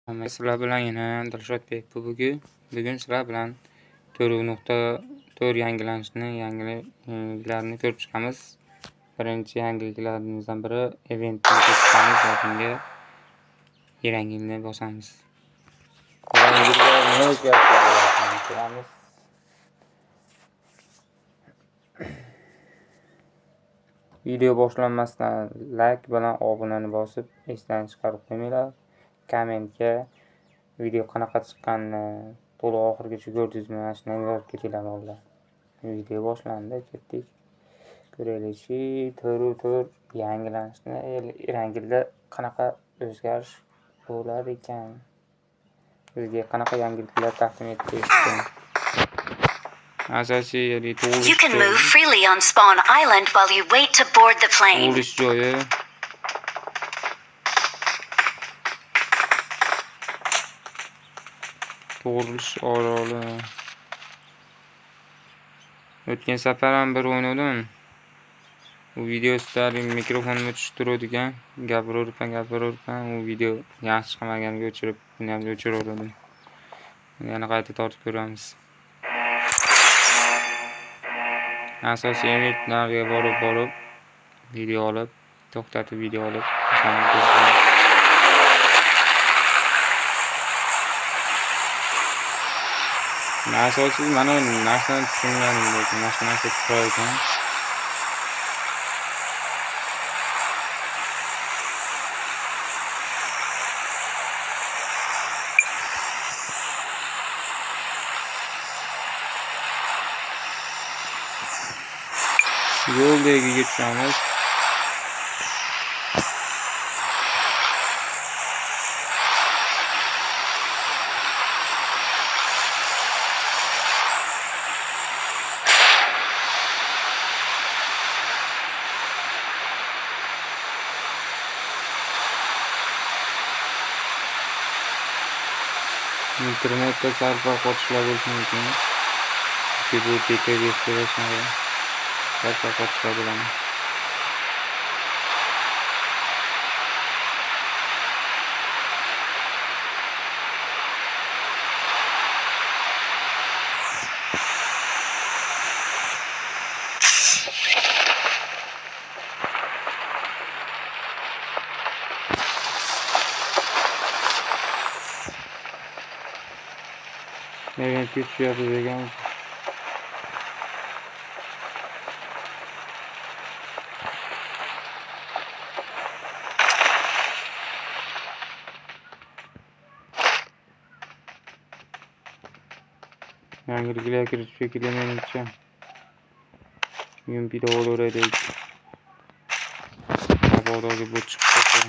Sizlar bilan yana Dilshodbek. Bugun sizlar bilan 4.4 yangilanishni, yangiliklarni ko'rib chiqamiz. Birinchi yangiliklarımızdan biri eventni ko'rib chiqamiz va bunga rangini bosamiz. Yangiliklar nima o'zgarishlar ko'ramiz. Video boshlanmasdan like bilan obunani bosib esdan chiqarib qo'ymanglar. Kommentga video qanaqa chiqqanini to'liq oxirigacha ko'rdingizmi, mana shuni yozib ketinglar bolalar. Video boshlandi, ketdik. Ko'raylikchi, 4.4 yangilanishni rangida qanaqa o'zgarish bo'lar ekan. Bizga qanaqa yangiliklar taqdim etdi. Asosiy ya'ni tug'ilish You can move joyi. freely on Spawn Island while you wait to board the plane. Tug'ilish joyi. Tug'ilish oroli. O'tgan safar ham bir o'ynadim. U video sizlarning mikrofonimga tushib turadi ekan. Gapiraveribman. U video yaxshi chiqmaganiga o'chirib, buni ham o'chiraverdim. Yana qayta tortib ko'ramiz. Asosiy eventlarga borib video olib, to'xtatib video olib, asosiy mana narsani tushunganim lekin mana shu narsa turar ekan. Yo'l degiga tushamiz. Internetda sal-pal qotishlar bo'lishi mumkin. Chunki bu beta versiyada shunaqa sal-pal qotishlar bo'ladi. Eventga tushyapmiz ekan. Yangiliklar kirish shekilli menimcha. Bugun video olaveraylik. Mabodoga bu chiqib qolsa.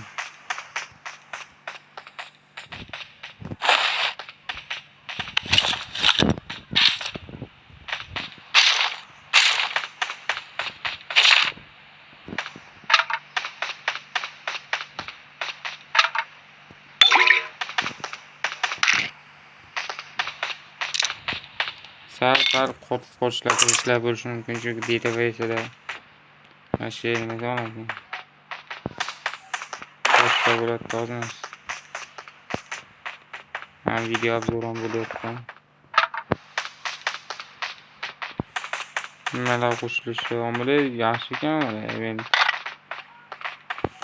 Sal-sal qotib qolishlar, kirishlar bo'lishi mumkin, chunki beta versiyada mana shu nima deyman. Qotishlar bo'ladi ozmas. Ha, video obzor ham bo'lyapti. Nimalar qo'shilishi omili yaxshi ekan, mana event.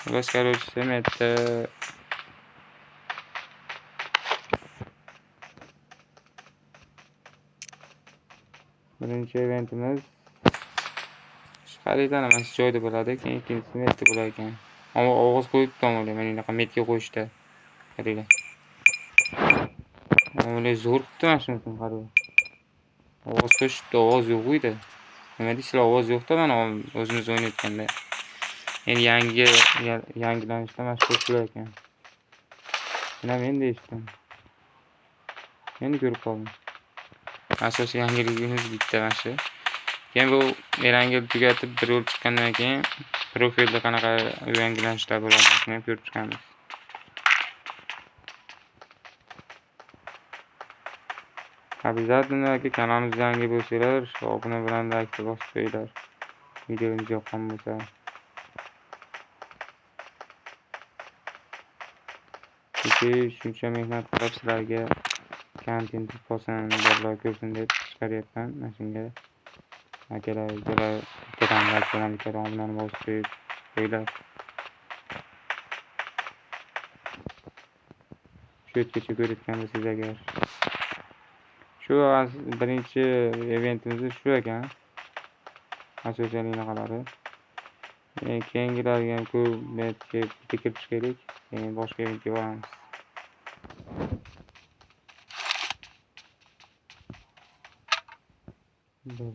Xullas, короче, yerda birinchi eventimiz shu xaritani mana shu joyda bo'ladi, keyin ikkinchisi yerda bo'lar ekan. Ammo og'iz qo'yibdi omili, mana bunaqa metga qo'yishdi. Qaranglar. Omili zo'r qilibdi mana shuni qaranglar. Ovoz qo'shibdi, ovoz yo'q edi. Nima deysizlar, ovoz yo'q-da mana o'zimiz o'ynayotganda. Endi yangi yangilanishda mana shu qo'shilar ekan. Buni ham endi eshitdim. Endi ko'rib qoldim. Asosiy yangiligimiz bitta mana shu. Keyin bu yangi tugatib bir yo'l chiqqandan keyin profilda qanaqa yangilanishlar bo'ladi, shuni ham ko'rib chiqamiz. Обязательно aka kanalimizga yangi bo'lsanglar, shu obuna bilan like bosib qo'yinglar. Videomiz yoqqan bo'lsa. Chunki shuncha mehnat qilib sizlarga kontent bo'lsin, bolalar ko'rsin deb chiqaryapman. Mana shunga akalar, ukalar, bittadan like bilan bittadan obunani bosib qo'yib qo'yinglar. Shu yergacha ko'rayotgan bo'lsangiz agar. Shu birinchi eventimiz shu ekan. Asosiy anaqalari. Keyingilarga ham ko'p bitta kirib chiqaylik. Keyin boshqa eventga boramiz.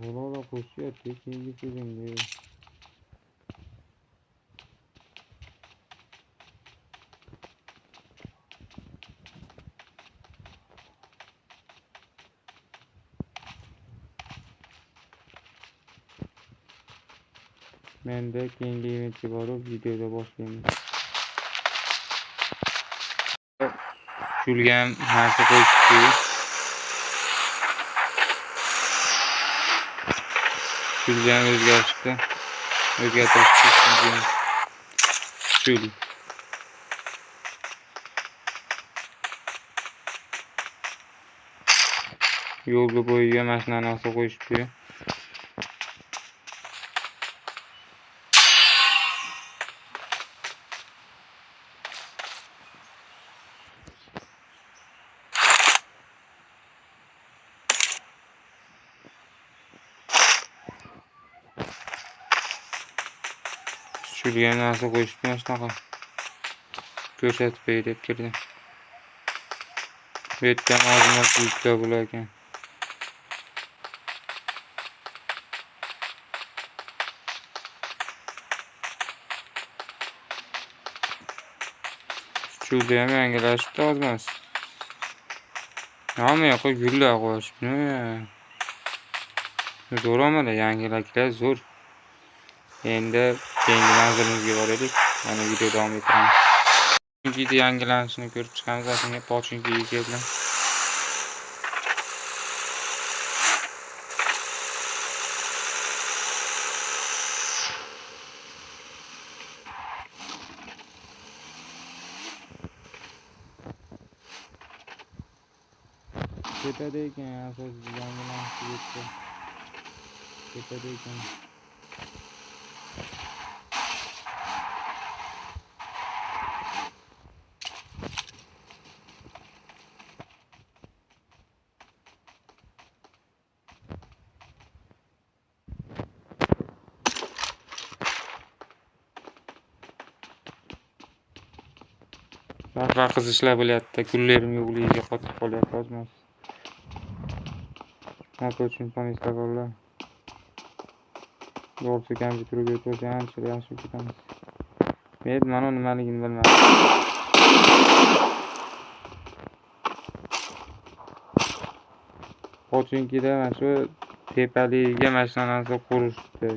Bolalar qo'shyapti keyingi sezonga. Menda keyingi eventga borib videoda boshlaymiz. Shulga ham narsa qo'yishibdi. Shulga ham o'zgarishdi. O'zgartirishdi. Shul. Yo'lga bo'yiga mana shunaqa narsa qo'yishibdi. Shulga narsa qo'yishibdi mana shunaqa. Ko'rsatib bey deb kirdim. Bu yerda ham ozgina yuklar bo'lar ekan. Chulda ham yangilashibdi ozmas. Hamma yoqqa gullar qo'yishibdi. Zo'r omadi, yangiliklar zo'r. Endi keyingi manzilimizga boraylik. Mana video davom ettiramiz. Chunki yangilanishini ko'rib chiqamiz. Aslida Pochinkiga keldim. Tepada ekan, asosiy yangilanish bu yerda. Tepada ekan. Shunaqa qizishlar bo'lyapti. Gullarim yo'qligiga qotib qolyapti ozmoz. Uchun eslab ollar. To'g'risi kompyuterga o'tsa ancha yaxshi ketamiz. Men mana nimaligini bilmadim. Pochinkida mana shu tepaligiga mana shu narsa qurishdi.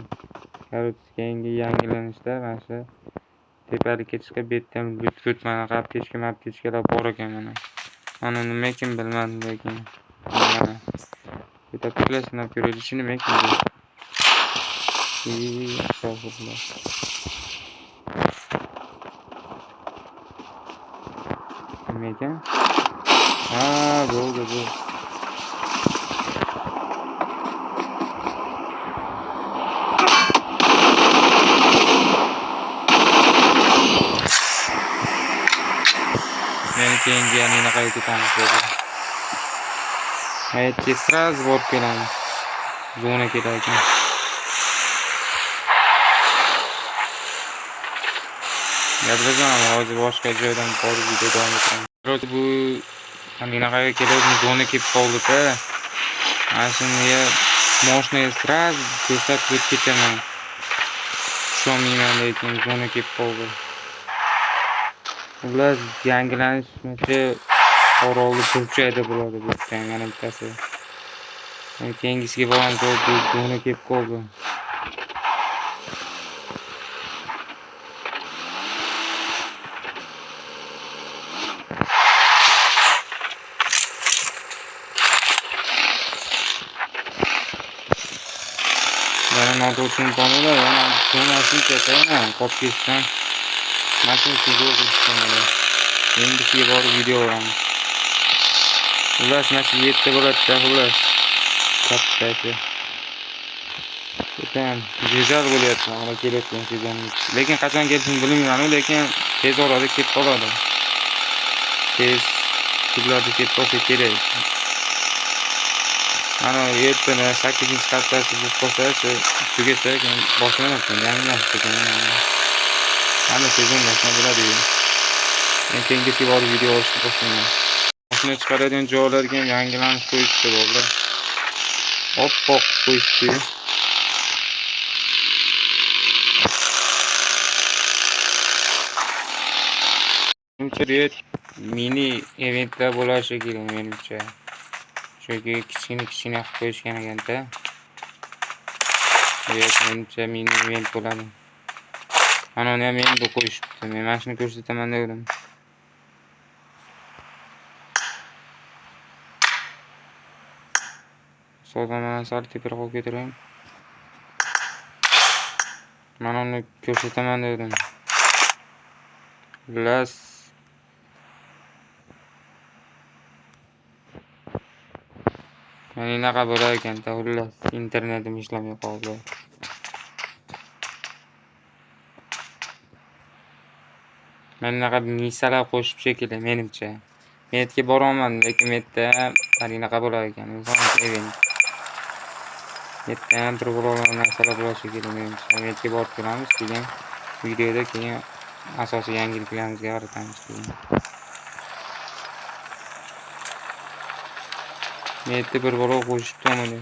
Короче, keyingi yangilanishda mana shu tepalikka chiqib bu yerda ham lut mana aptechka, bor ekan mana. Mana nima ekan bilmadim lekin. Mana. Bitta sinab ko'raylik, nima ekan bu? Astag'firullah. Nima ekan? Ha, bo'ldi bu. Meni keyingi yana qayerga ketamiz dedi. Hayotga sraz borib kelamiz. Zona kelar ekan. Gapiraman hozir boshqa joydan borib video davom etiraman. Короче, bu anaqaga kelib zona kelib qoldi-da. Mana shunga moshinaga sraz ko'rsatib o'tib ketaman. Tusholmayman lekin zona kelib qoldi. Ular yangilanishmachi orolli burchakda bo'ladi bu yerda mana bittasi. Keyingisiga boramiz, zona kelib qoldi. Yana noto'g'ri tushunib yana zona shuncha qolib ketsan. Mana shu zo'r qilishgan. Keyingisiga borib video olamiz. Xullas, mana shu 7 bo'ladi-da, xullas. Katta aka. O'tam go'zal bo'lyapti mana kelayotgan sezonimiz. Lekin qachon kelishini bilmayman, lekin tez orada kelib qoladi. Tez kunlarda kelib qolsa kerak. Mana ertaga 8-haftasi bo'lib qolsa, shu tugasa keyin boshlanadi, yangilanib sekin. Hamma sezon boshlanib bo'ladi. Men keyingisiga borib video olishni boshlayman. Mashina chiqaradigan joylarga ham yangilanish qo'yibdi bolalar. Oppoq qo'yibdi. Menimcha bu mini eventlar bo'lishi kerak menimcha. Chunki kichkina kichkina qilib qo'yishgan ekanda. Bu menimcha mini event bo'ladi. Mana uni ham endi qo'yishibdi. Men mana shuni ko'rsataman dedim. Sozlamani sal teparoqqa ko'tarayim. Mana uni ko'rsataman dedim. Xullas, mana unaqa bo'lar ekanda, xullas internetim ishlamay qoldi. Mana bunaqa misalar qo'shib shekilli menimcha. Men yerga borolmadim, lekin bu yerda mana bunaqa bo'lar ekan. Event. Yerda ham bir biror narsalar bo'lar shekilli menimcha. Bu yerga borib ko'ramiz, keyin videoda keyin asosiy yangiliklarimizni yaratamiz keyin. Bu yerda bir biror qo'shib mana.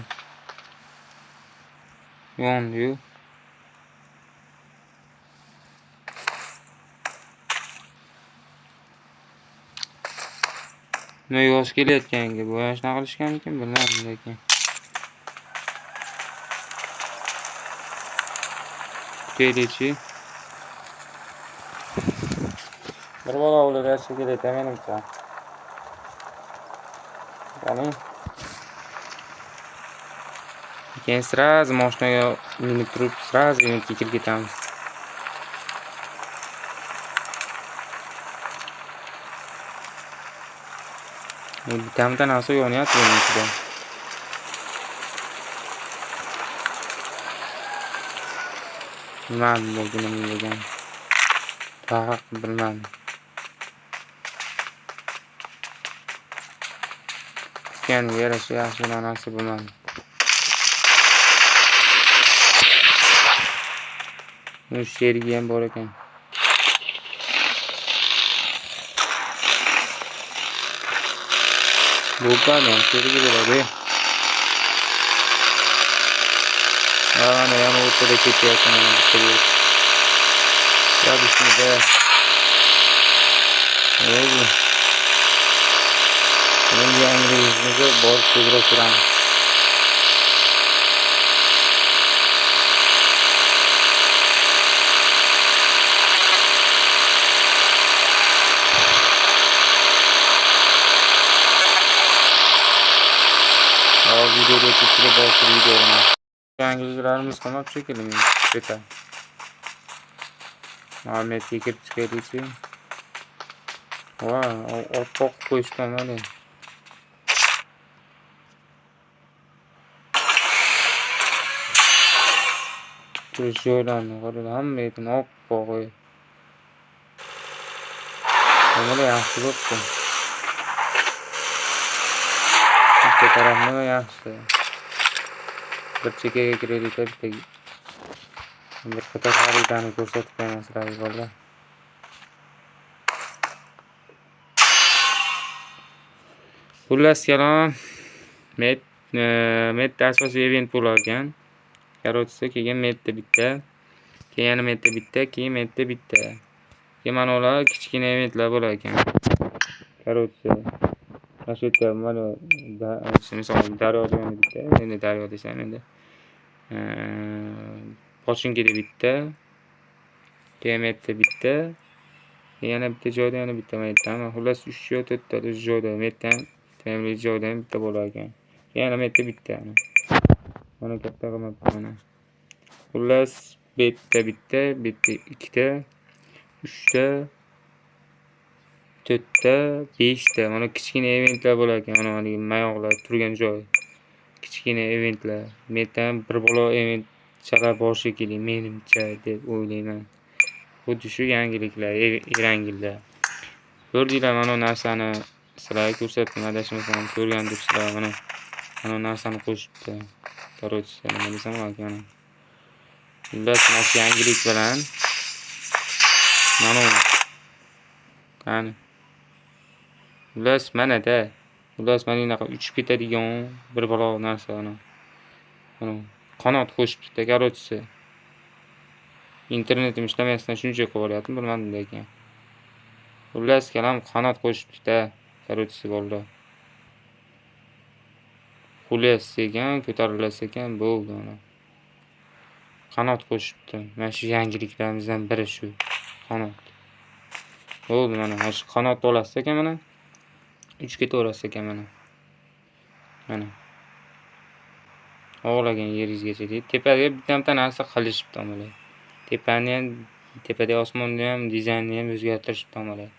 Yondi-yu. Nima yoz kelayotganga bu ham shunaqa qilishganmikin bilmadim lekin. Kutaylikchi. Bir bola o'ldirishga kerak menimcha. Ya'ni keyin сразу mashinaga minib turib, сразу eventga kirib ketamiz. Bitta narsa yonyapti buning ichida. Bilmadim lekin nima bo'lgan. Taqiq bilmadim. Kutganiga yarasha yaxshi narsa bo'lmadi. Uni sherigi ham bor ekan. Bo'ladi ham sherigi bo'ladi. Mana yana o'rtada ketyapti mana bitta bu. Ya bismillah. Bo'ldi. Endi yangiligimizni borib tezroq ko'ramiz. Hozir videoda o'chib turib borib video olaman. Yangiliklarimiz qolmabdi shekilli beta. Ma'lumotga kirib chiqaylikchi. Va, oppoq qo'yishgan mana. Turish joylarini qarang, hamma yerini oppoq. Nimalar yaxshi bo'pti. Bitta taraf nima yaxshi. Bir chekkaga kiraylik, bitta bir qator xaritani ko'rsatib qo'yaman sizlarga bolalar. Xullas kalom, Metda asosiy event bo'lar ekan. Короче, keyin Metda bitta, keyin yana Metda bitta, keyin Metda bitta. Keyin mana ular kichkina eventlar bo'lar ekan. Короче, mana shu yerda mana misol daryoda yana bitta, endi daryo desam endi Pochinkida bitta, keyin Metda bitta, yana bitta joyda yana bitta Metda. Xullas 3 yo 4 ta joyda Metda ham family joyda ham bitta bo'lar ekan. Yana Metda bitta. Mana katta qilmabdi mana. Xullas bitta bitta, bitta ikkita, uchta, To'rtta, beshta. Mana kichkina eventlar bo'lar ekan. Mana haligi mayoqlar turgan joy. Kichkina eventlar. Bu yerda ham bir balo eventchalar bor shekilli menimcha deb o'ylayman. Xuddi shu yangiliklar Erangilda. Ko'rdinglar mana bu narsani sizlarga ko'rsatdim, adashmasam ko'rgandirsizlar mana. Mana bu narsani qo'shibdi. Короче, nima desam ekan. Xullas, mana shu yangilik bilan mana bu qani. Xullas, mana-da. Xullas, mana bunaqa uchib ketadigan bir balo narsa mana. Mana qanot qo'shibdi-da, короче. Internetim ishlamayapti, shuncha qilib yuboryaptim, bilmadim lekin. Xullas kalom qanot qo'shibdi-da, короче bolalar. Xullas ekan, ko'tarilasiz ekan, bo'ldi mana. Qanot qo'shibdi. Mana shu yangiliklarimizdan biri shu. Qanot. Bo'ldi mana, mana shu qanotni olasiz ekan mana. Uchib ketaverasiz ekan mana. Mana. Xohlagan yeringizgacha deydi. Tepaga bitta-bitta narsa qilishibdi amalar. Tepani ham, tepadagi osmonni ham, dizaynni ham o'zgartirishibdi amalar.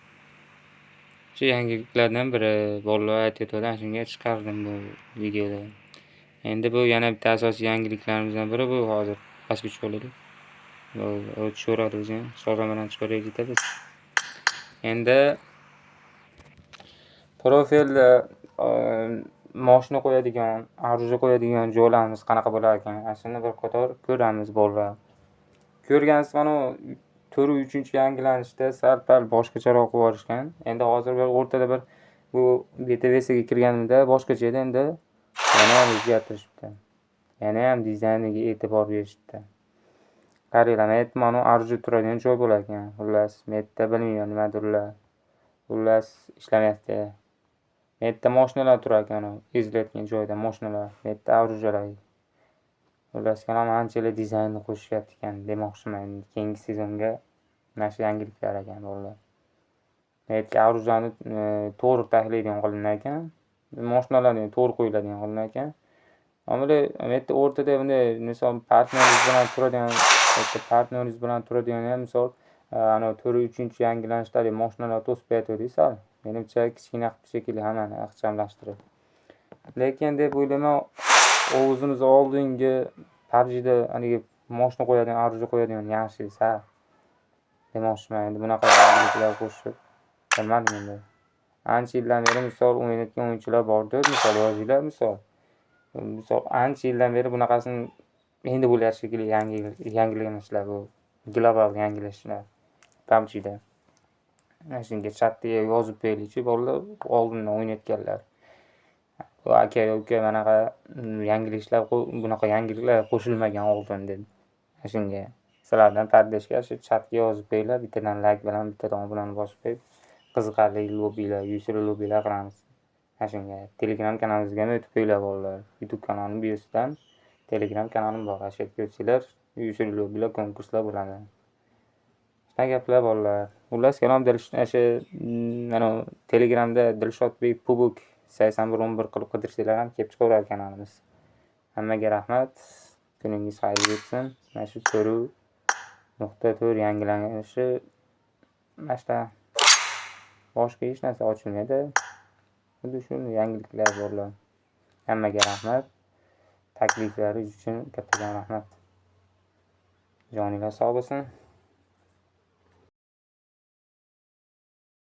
Shu yangiliklardan biri bolalar aytayotgandi, ana shunga chiqardim bu videoda. Endi bu yana bitta asosiy yangiliklarımizdan biri bu hozir. Pastga tushib olaylik. Tushaveradi o'zi ham. Sog'lom bilan chiqaveraylik biz. Endi profilda moshina qo'yadigan, оружие qo'yadigan joylarimiz qanaqa bo'lar ekan? Ana shuni bir qator ko'ramiz bolalar. Ko'rgansiz mana 4-3 yangilanishda sal-pal boshqacharoq qilib yuborishgan. Endi hozir bir o'rtada bir bu beta versiyaga kirganimda boshqacha edi, endi yana ham o'zgartirishibdi. Yana ham dizayniga e'tibor berishibdi. Qaranglar, mana yerda mana оружие turadigan joy bo'lar ekan. Xullas, bu yerda bilmayman nimadirlar. Xullas, ishlamayapti. Bu yerda moshinalar turar ekan, ezilayotgan joyda moshinalar. Bu yerda оружие lar. Xullas kalom anchalar dizaynni qo'shishyapti ekan demoqchiman. Endi keyingi sezonga mana shu yangiliklar ekan bolalar. Bu yerga оружие ni to'g'ri tashlaydigan qilinar ekan. Moshinalarni ham to'g'ri qo'yiladigan qilinar ekan. Ammo bu yerda o'rtada bunday misol partneringiz bilan turadigan, partneringiz bilan turadigan ham misol anavi 4-3 yangilanishdagi moshinalar to'sib qo'yatgandik sal. Menimcha kichkina qilibdi shekilli hammani ixchamlashtirib. Lekin deb o'ylayman, o'zimiz oldingi PUBG'da haligi moshina qo'yadigan, оружие qo'yadigan yaxshi sal demoqchiman. Endi bunaqa yangiliklar qo'shib bilmadim endi. Ancha yildan beri misol o'ynayotgan o'yinchilar bordir, misol yozinglar misol. Misol ancha yildan beri bunaqasini endi bo'lyapti shekilli yangilanishlar bu global yangilanishlar PUBG'da. Mana shunga chatga yozib qo'yaylikchi bolalar oldindan o'ynayotganlar. Aka uka manaqa yangiliklar bunaqa yangiliklar qo'shilmagan oldin deb. Mana shunga sizlardan поддержка shu chatga yozib qo'yinglar, bittadan layk bilan bittadan obunani bosib qo'yib qiziqarli lobbilar, yusri lobbilar qilamiz. Mana shunga Telegram kanalimizga ham o'tib qo'yinglar bolalar. YouTube kanalim biosidan Telegram kanalim bor. O'sha yerga o'tsanglar, yusri lobbilar, konkurslar bo'ladi. Shunaqa gaplar bolalar. Xullas kalom o'sha mana Telegramda Dilshodbek Pubuk 8111 qilib qidirsanglar ham kelib chiqaveradi kanalimiz. Hammaga rahmat. Kuningiz xayrli o'tsin. Mana shu 4.4 yangilanishi mana shunaqa boshqa hech narsa ochilmaydi. Xuddi shu yangiliklar bolalar. Hammaga rahmat. Takliflaringiz uchun kattakon rahmat. Joninglar sog' bo'lsin.